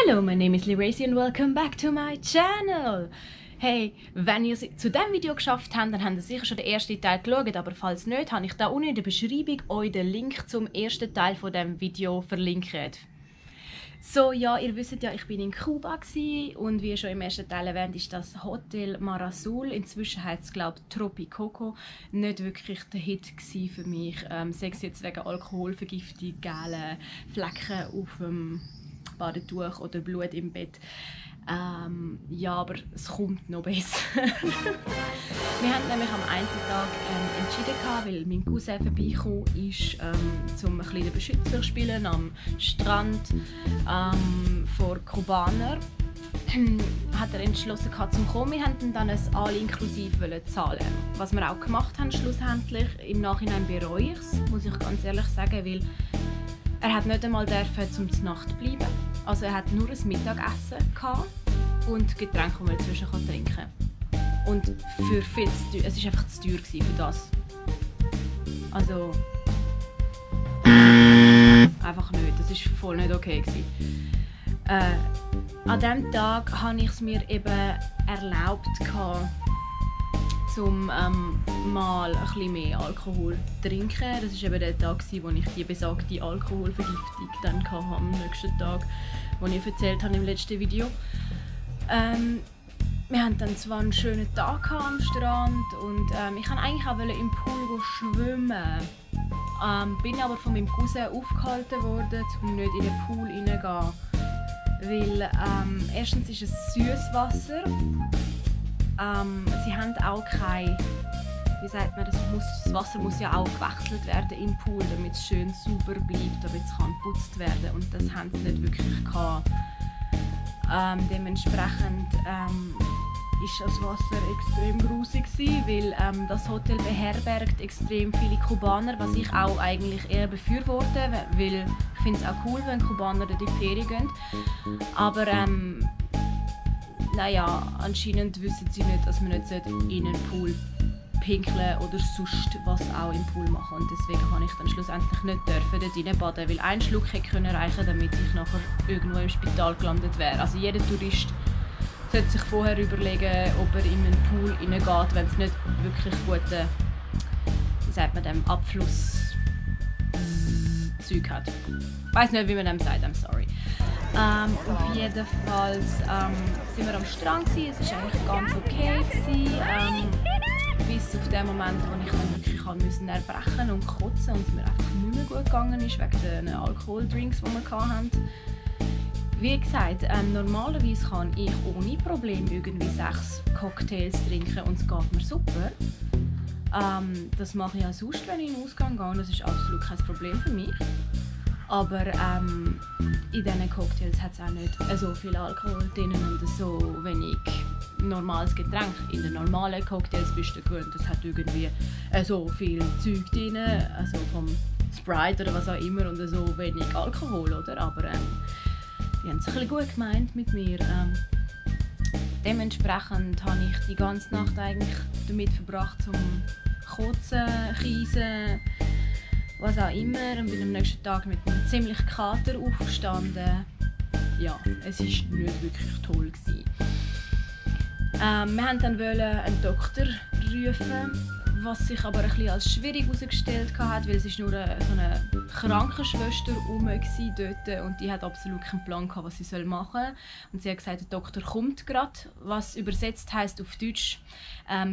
Hello, my name is Liracy and welcome back to my channel! Hey, wenn ihr es zu diesem Video geschafft habt, dann habt ihr sicher schon den ersten Teil geschaut, aber falls nicht, habe ich da unten in der Beschreibung euch den Link zum ersten Teil von diesem Video verlinkt. So, ja, ihr wisst ja, ich bin in Kuba und wie schon im ersten Teil erwähnt, ist das Hotel Mar Azul. Inzwischen heißt es, glaube ich, Tropicoco. Nicht wirklich der Hit für mich. Sei es jetzt wegen Alkoholvergiftung, gelben Flecken auf dem Badetuch oder Blut im Bett. Ja, aber es kommt noch besser. Wir haben nämlich am einen Tag entschieden, weil mein Cousin vorbeigekommen ist, um ein bisschen Beschützer zu spielen am Strand vor Kubaner. Hat er entschlossen zum kommen. Wir wollten dann ein All-inklusiv zahlen. Was wir auch gemacht haben schlussendlich. Im Nachhinein bereue ich es, muss ich ganz ehrlich sagen, weil er hat nicht einmal zum Nacht bleiben. Also er hat nur ein Mittagessen und Getränke, die man dazwischen trinken kann. Und für viel zu teuer. Es war einfach zu teuer für das. Also einfach nicht. Das war voll nicht okay. An diesem Tag habe ich es mir eben erlaubt, um mal ein bisschen mehr Alkohol zu trinken. Das war eben der Tag, wo ich die besagte Alkoholvergiftung dann hatte, am nächsten Tag, den ich erzählt habe im letzten Video. Wir hatten dann zwar einen schönen Tag am Strand und ich wollte eigentlich auch im Pool schwimmen. Bin aber von meinem Cousin aufgehalten worden, um nicht in den Pool reingehen. Weil erstens ist es süßes Wasser. Sie haben auch kein, wie sagt man, das Wasser muss ja auch gewechselt werden im Pool, damit es schön sauber bleibt, damit es geputzt werden kann. Und das haben sie nicht wirklich gehabt. Dementsprechend ist das Wasser extrem grusig, weil das Hotel beherbergt extrem viele Kubaner, was ich auch eigentlich eher befürworte, weil ich finde es auch cool, wenn Kubaner in die Ferien gehen. Aber naja, anscheinend wissen sie nicht, dass man nicht in einen Pool pinkeln oder sonst was auch im Pool machen. Und deswegen habe ich dann schlussendlich nicht dort reinbaden, weil ein Schluck hätte reichen können, damit ich nachher irgendwo im Spital gelandet wäre. Also jeder Tourist sollte sich vorher überlegen, ob er in einen Pool reingeht, wenn es nicht wirklich gute, wie sagt man dem, Abflusszeug hat. Ich weiss nicht, wie man dem sagt, I'm sorry. Auf jeden Fall sind wir am Strand gewesen. Es war eigentlich ganz okay bis auf den Moment, wo ich dann wirklich erbrechen und kotzen und es mir einfach nicht mehr gut gegangen ist wegen den Alkoholdrinks, die wir hatten. Wie gesagt, normalerweise kann ich ohne Probleme irgendwie 6 Cocktails trinken und es geht mir super. Das mache ich auch sonst, wenn ich in den Ausgang gehe. Das ist absolut kein Problem für mich. Aber in diesen Cocktails hat es auch nicht so viel Alkohol drin und so wenig normales Getränk. In den normalen Cocktails bist du gewöhnt, es hat irgendwie so viel Zeug drin, also vom Sprite oder was auch immer und so wenig Alkohol, oder? Aber die haben es ein bisschen gut gemeint mit mir. Dementsprechend habe ich die ganze Nacht eigentlich damit verbracht, zum Kotzen, Kiesen, was auch immer, und bin am nächsten Tag mit einem ziemlichen Kater aufgestanden. Ja, es war nicht wirklich toll. Wir wollten dann einen Doktor rufen, was sich aber ein bisschen als schwierig herausgestellt hat, weil es nur so eine Krankenschwester dort und die hat absolut keinen Plan gehabt, was sie machen soll. Und sie hat gesagt, der Doktor kommt gerade, was übersetzt heisst auf Deutsch,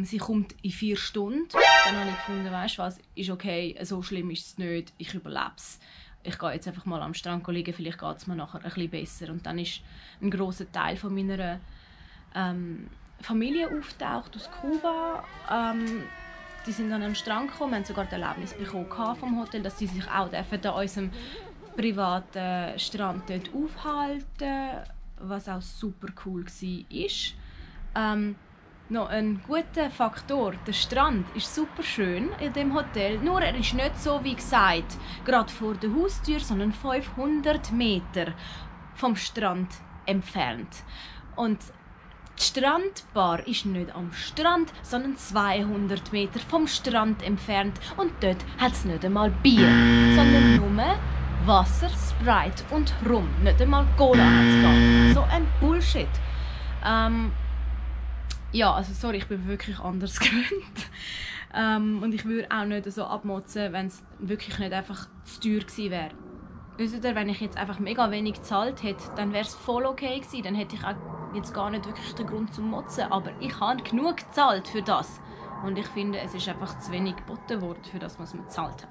sie kommt in 4 Stunden. Dann habe ich gefunden, weißt du was, ist okay, so schlimm ist es nicht, ich überlebe es. Ich gehe jetzt einfach mal am Strand liegen, vielleicht geht es mir nachher ein bisschen besser. Und dann ist ein grosser Teil von meiner Familie auftaucht aus Kuba. Die sind dann am Strand gekommen, wir haben sogar das Erlebnis bekommen vom Hotel, dass sie sich auch an unserem privaten Strand dort aufhalten, was auch super cool war. Noch ein guter Faktor, der Strand ist super schön in dem Hotel, nur er ist nicht so wie gesagt, gerade vor der Haustür, sondern 500 Meter vom Strand entfernt. Und die Strandbar ist nicht am Strand, sondern 200 Meter vom Strand entfernt und dort hat es nicht einmal Bier, sondern nur Wasser, Sprite und Rum. Nicht einmal Cola hat es gegeben. So ein Bullshit. Ja, also sorry, ich bin wirklich anders gewöhnt. Und ich würde auch nicht so abmotzen, wenn es wirklich nicht einfach zu teuer gewesen wäre. Wisst ihr, wenn ich jetzt einfach mega wenig gezahlt hätte, dann wäre es voll okay gewesen. Dann hätte ich auch jetzt gar nicht wirklich den Grund zum Motzen. Aber ich habe genug gezahlt für das. Und ich finde, es ist einfach zu wenig geboten worden für das, was man gezahlt hat.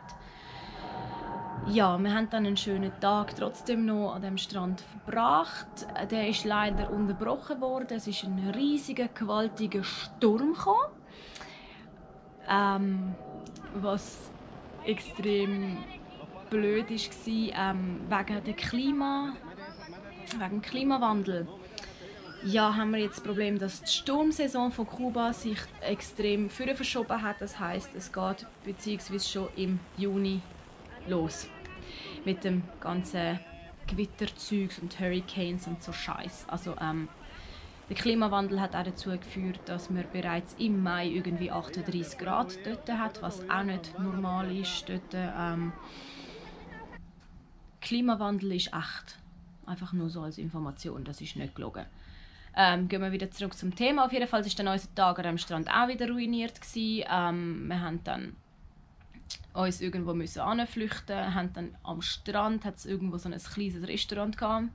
Ja, wir haben dann einen schönen Tag trotzdem noch an dem Strand verbracht. Der ist leider unterbrochen worden. Es ist ein riesiger, gewaltiger Sturm gekommen. Was extrem blöd war, wegen dem Klimawandel. Ja, haben wir jetzt das Problem, dass die Sturmsaison von Kuba sich extrem verschoben hat. Das heisst, es geht beziehungsweise schon im Juni los. Mit dem ganzen Gewitterzeugs und Hurricanes und so Scheiß. Also, der Klimawandel hat auch dazu geführt, dass man bereits im Mai irgendwie 38 Grad dort hat, was auch nicht normal ist. Dort, Klimawandel ist echt. Einfach nur so als Information, das ist nicht gelogen. Gehen wir wieder zurück zum Thema. Auf jeden Fall war dann unser Tag am Strand auch wieder ruiniert. Wir haben dann uns irgendwo hinflüchten, haben dann am Strand hat's irgendwo so ein kleines Restaurant gehabt.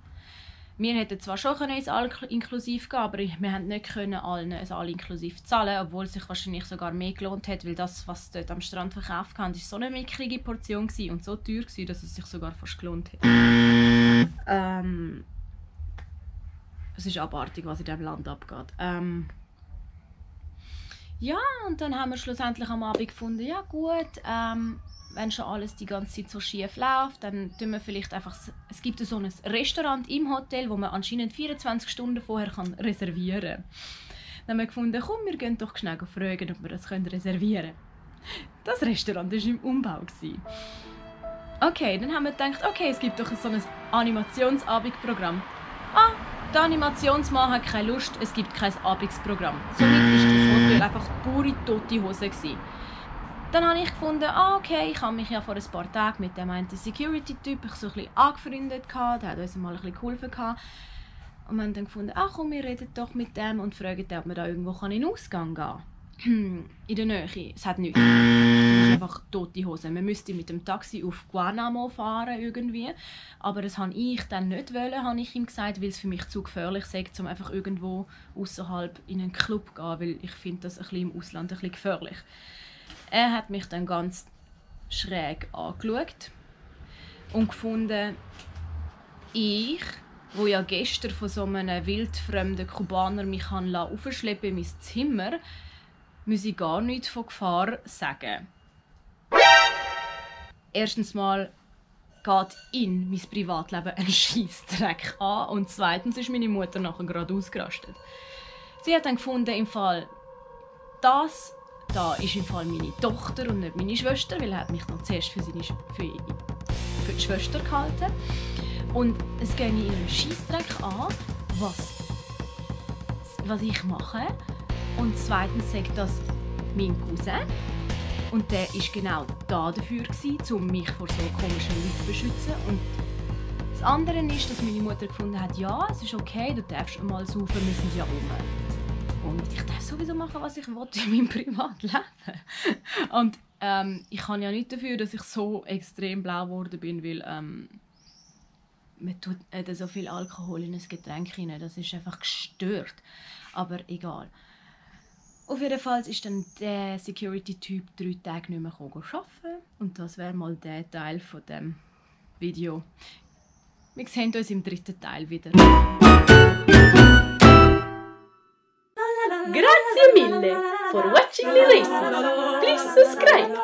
Wir hätten zwar schon ins All-Inklusiv gehen, aber wir haben nicht allen ein All-Inklusiv zahlen, obwohl es sich wahrscheinlich sogar mehr gelohnt hat, weil das, was dort am Strand verkauft haben, ist so eine mickrige Portion gewesen und so teuer gewesen, dass es sich sogar fast gelohnt hat. Es ist abartig, was in diesem Land abgeht. Ja, und dann haben wir schlussendlich am Abend gefunden, ja gut, wenn schon alles die ganze Zeit so schief läuft, dann tun wir vielleicht einfach, es gibt so ein Restaurant im Hotel, wo man anscheinend 24 Stunden vorher reservieren kann. Dann haben wir gefunden, komm, wir gehen doch schnell fragen, ob wir das reservieren können. Das Restaurant war im Umbau. Okay, dann haben wir gedacht, okay, es gibt doch so ein Animationsabendprogramm. Der Animationsmann hat keine Lust, es gibt kein Abendsprogramm. Somit war das Hotel einfach pure tote Hose. Dann habe ich gefunden, okay, ich habe mich ja vor ein paar Tagen mit dem einen Security-Typ so ein bisschen angefreundet, der hat uns mal ein bisschen geholfen. Und wir haben dann gefunden, komm, wir reden doch mit dem und fragen, ob wir da irgendwo in den Ausgang gehen kann. In der Nähe. Es hat nichts. Es ist einfach tote Hose. Man müsste mit dem Taxi auf Guanamo fahren irgendwie. Aber das wollte ich dann nicht, habe ich ihm gesagt, weil es für mich zu gefährlich sei, um einfach irgendwo außerhalb in einen Club zu gehen, weil ich finde das ein bisschen im Ausland ein bisschen gefährlich. Er hat mich dann ganz schräg angeschaut und gefunden, ich, wo ja gestern von so einem wildfremden Kubaner mich aufschleppen in mein Zimmer, muss ich gar nichts von Gefahr sagen. Erstens mal geht in mein Privatleben ein Scheissdreck an und zweitens ist meine Mutter nachher gerade ausgerastet. Sie hat dann gefunden, im Fall das da ist im Fall meine Tochter und nicht meine Schwester, weil er hat mich noch zuerst für die Schwester gehalten. Und es geht in einen Scheissdreck an, was ich mache. Und zweitens sagt das mein Cousin. Und der war genau dafür, um mich vor so komischen Leuten zu beschützen. Und das andere ist, dass meine Mutter gefunden hat, ja, es ist okay, du darfst mal saufen, wir sind ja rum. Und ich darf sowieso machen, was ich will in meinem Privatleben. Und ich kann ja nicht dafür, dass ich so extrem blau geworden bin, weil man tut so viel Alkohol in ein Getränk rein. Das ist einfach gestört. Aber egal. Auf jeden Fall ist dann der Security-Typ 3 Tage nicht mehr arbeiten. Und das wäre mal der Teil von dem Video. Wir sehen uns im 3. Teil wieder. Grazie mille for watching the lesson. Please subscribe.